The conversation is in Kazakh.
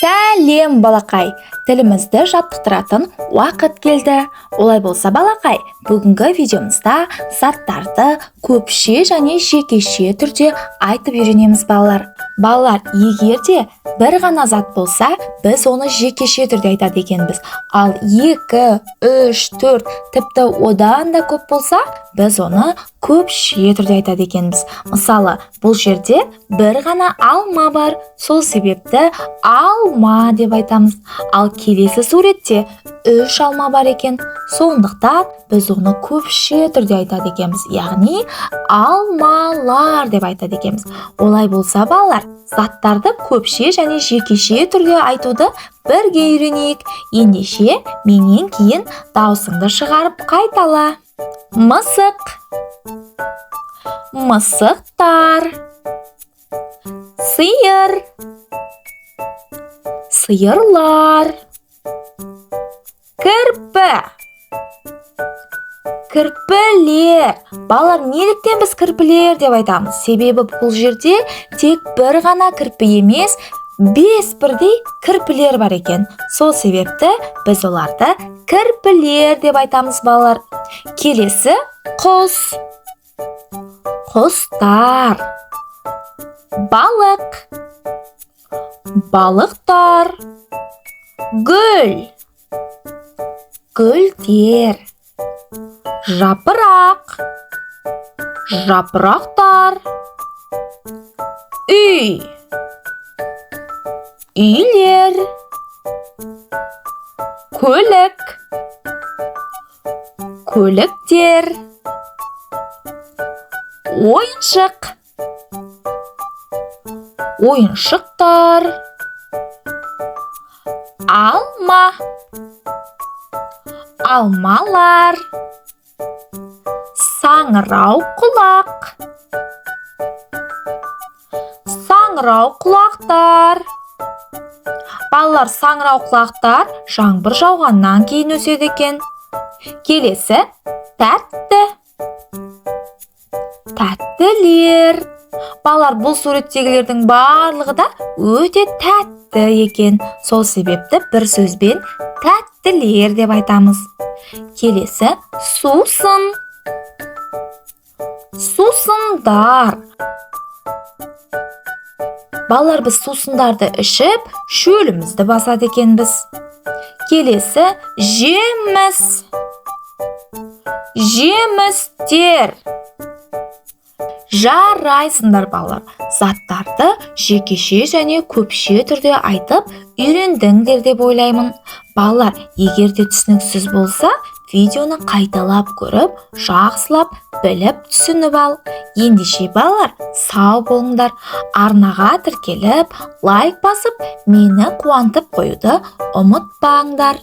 Сәлем, балақай! Тілімізді жаттықтыратын уақыт келді. Олай болса, балақай, бүгінгі видеомызда заттарды көпше және жекеше түрде айтып үйренеміз, балалар. Балалар, егер де бір ғана зат болса, біз оны жекеше түрде айтады екенбіз. Ал 2, 3, 4, тіпті одан да көп болса, біз оны көпше түрде айтады екенбіз. Мысалы, бұл жерде бір ғана алма бар, сол себепті алма деп айтамыз. Ал келесі суретте 3 алма бар екен, сондықтан біз оны көпше түрде айтады екенбіз, яғни алмалар деп айтады екенбіз. Олай болса, балалар, заттарды көпше және жекеше түрде айтуды бірге үйренейік. Ендеше, менен кейін даусыңды шығарып қайтала. Мысық, мысықтар, сиыр, сиырлар, кірпі, кірпілер. Балалар, неліктен біз кірпілер деп айтамыз? Себебі бұл жерде тек бір ғана кірпі емес, 5 бірдей кірпілер бар екен. Сол себепті біз оларды кірпілер деп айтамыз, балалар. Келесі құс, құстар, балық, балықтар, гүл, гүлдер, жапырақ, жапырақтар, үй, үйлер, көлік, көліктер, ойыншық, ойыншықтар, алма, алмалар, саңырау құлақ, саңырау құлақтар. Балалар, саңырау құлақтар жаңбыр жауғаннан кейін өседі екен. Келесі тәтті, тәттілер. Балалар, бұл суреттегілердің барлығы да өте тәтті екен. Сол себепті бір сөзбен тәттілер деп айтамыз. Келесі сусын, сусындар. Балалар, біз сусындарды ішіп, шөлімізді басады екенбіз. Келесі жеміс, жемістер. Жарайсыңдар, балалар. Заттарды жекеше және көпше түрде айтып үйрендіңдер деп ойлаймын. Балалар, егер де түсініксіз болса, видеоны қайталап көріп, жақсылап біліп түсініп ал. Ендеше, балалар, сау болыңдар. Арнаға тіркеліп, лайк басып, мені қуантып қоюды ұмытпаңдар.